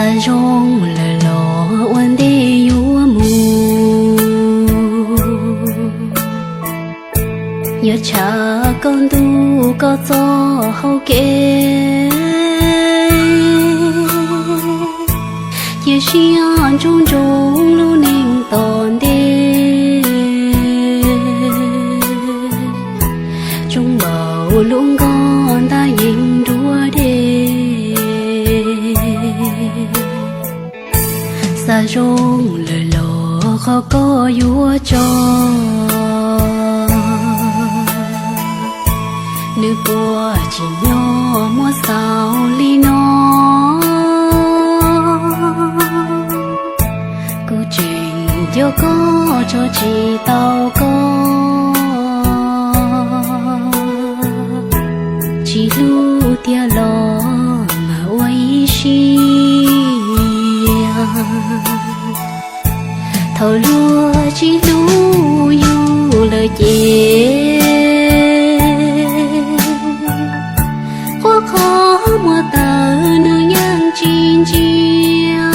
Xav zoo lawm los ua ntej yuav mus, yuav tsham koj ntuj koj txoj hau kev. Cia siab ntsoov ntsoov lub neej tom ntej, zoo npaum lub nkoj ntab yees nruab dej. Xav zoo lawm los qhov koj yuav tso, nws puas tsim nyog muab xaus li no. Kuv tseem nco koj tso tsis tau koj, tsis hlub tiag los mas ua ib siab. Thaum luag tsis hlub yus lawm ces, quaj qhov muag tawv nws yeej tsis ntsia,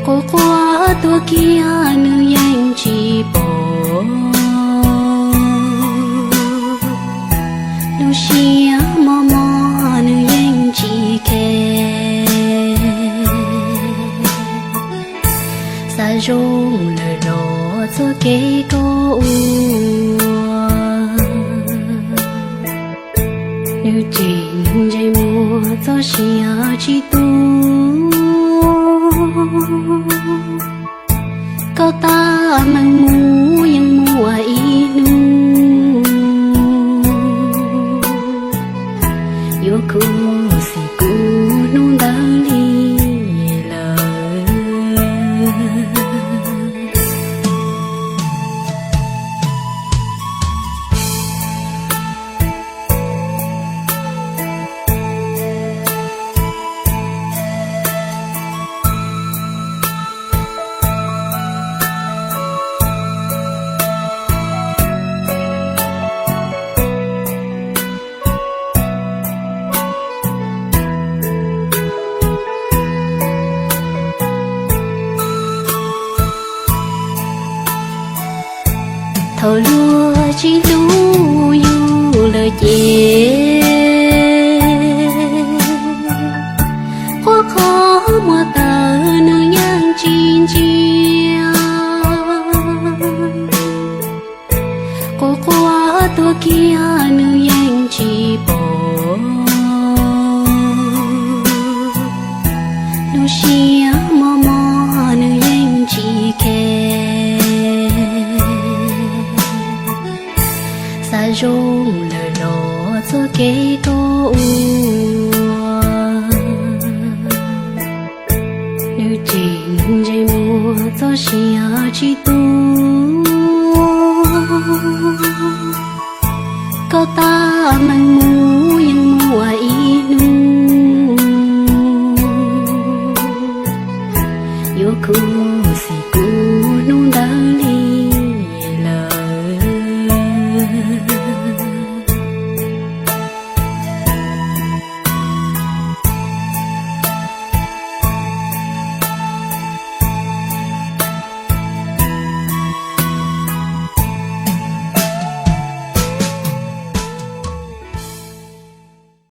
quaj quaj tuag kiag nws yeej tsis pom, lub siab mos mos nws yeej tsis khe. Xav zoo lawm los txoj kev koj ua, nws tseem ntsej muag txoj sia tsis tu. Koj tab meeg mus yeej muaj ib hnub, yuav khuv xim kuv hnub ntawd li lawm. Thaum luag tsis hlub yus lawm ces, quaj qhov muag tawv nws yeej tsis ntsia, quaj quaj tuag kiag nws yeej tsis pom, lub siab mos mos nws yeej tsis khe. Xav zoo lawm los txoj kev koj ua, nws tseem ntsej muag txoj sia tsis tu. Koj tab meeg mus yeej muaj ib hnub, yuav khuv xim